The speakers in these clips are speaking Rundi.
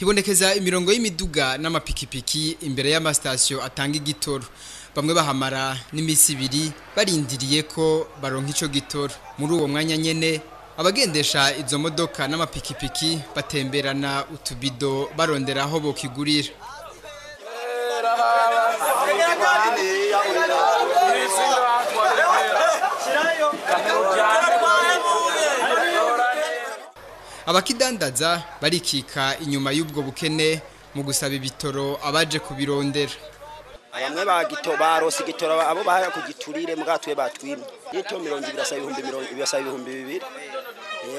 Hibonekeza imirongo y'imiduga n'amapikipiki imbere y'amasitasiyo atanga igitoro. Bamwe bahamara n'imisi ibiri barindiriye ko baronka ico gitoro. Muri uwo mwanya nyene, abagendesha izo modoka n'amapikipiki batemberana utubido barondera aho bokigurira. Abakidandaza barikika inyuma y'ubwo bukene mu gusaba ibitoro abaje kubirondera. Bamwe bagito barose igitoro, abo bahaya kugiturire mbwatwe batwimye. Yito 20 asaba 20,000, asaba 2000.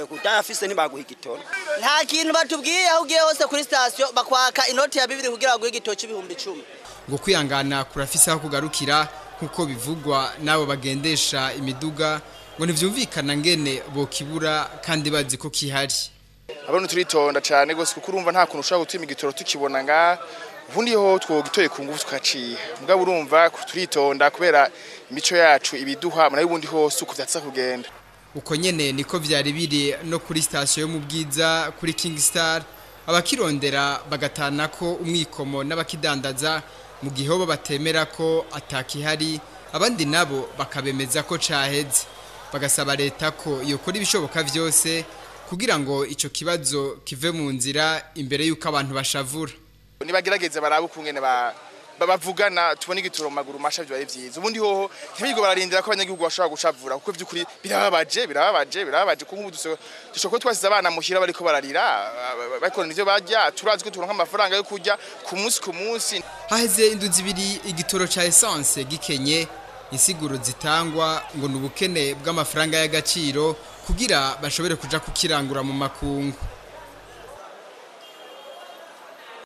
Kudafise ntibaguha igitoro. Nta kintu batubwiye, aho ugiye hose kuri station bakwaka inoti ya 2 kugira baguhe igitoro c'10,000. Ngo kwihangana kurafise aho kugarukira, nkuko bivugwa n'abo bagendesha imiduga, ngo ntivyumvikana ngene bokibura kandi bazi ko kihari. Abone turitonda cyane gose, kuko urumva nta kuntu ushobora gutuma igitoro tukibona nga ubundi ho twogitoye ku ngufu tukaciye. Mugabo urumva turitonda kubera imico yacu ibiduha, nayo ubundi hose uko vyatsa kugenda. Uko nyene niko vyari biri no kuri station yo mu Bwiza kuri King Star, abakirondera bagatana ko umwikomo n'abakidandaza mu gihe bo batemera ko atakihari, abandi nabo bakabemeza ko caheze. Bagasaba leta ko yokora ibishoboka vyose kugira ngo ico kibazo kive mu nzira imbere yuko abantu bashavura. Nibagerageze barabe ukungene bavugana tubone igitoro mu maguru masha, byo ari vyiza. Ubundi hoho ntibigo bararindira ko abanyagihugu bashobora gushavura, kuko vy'ukuri birababaje, birababaje, birababaje. Kuko ubu dushobora twasize abana muhira bariko bararira, bakora ivyo barya, turazi ko turonka amafaranga yo kurya ku munsi ku munsi. Haheze indwi zibiri igitoro ca essence gikenye, insiguro zitangwa ngo ni ubukene bw'amafaranga y'agaciro kugira bashobore kuja kukirangura mu makungu.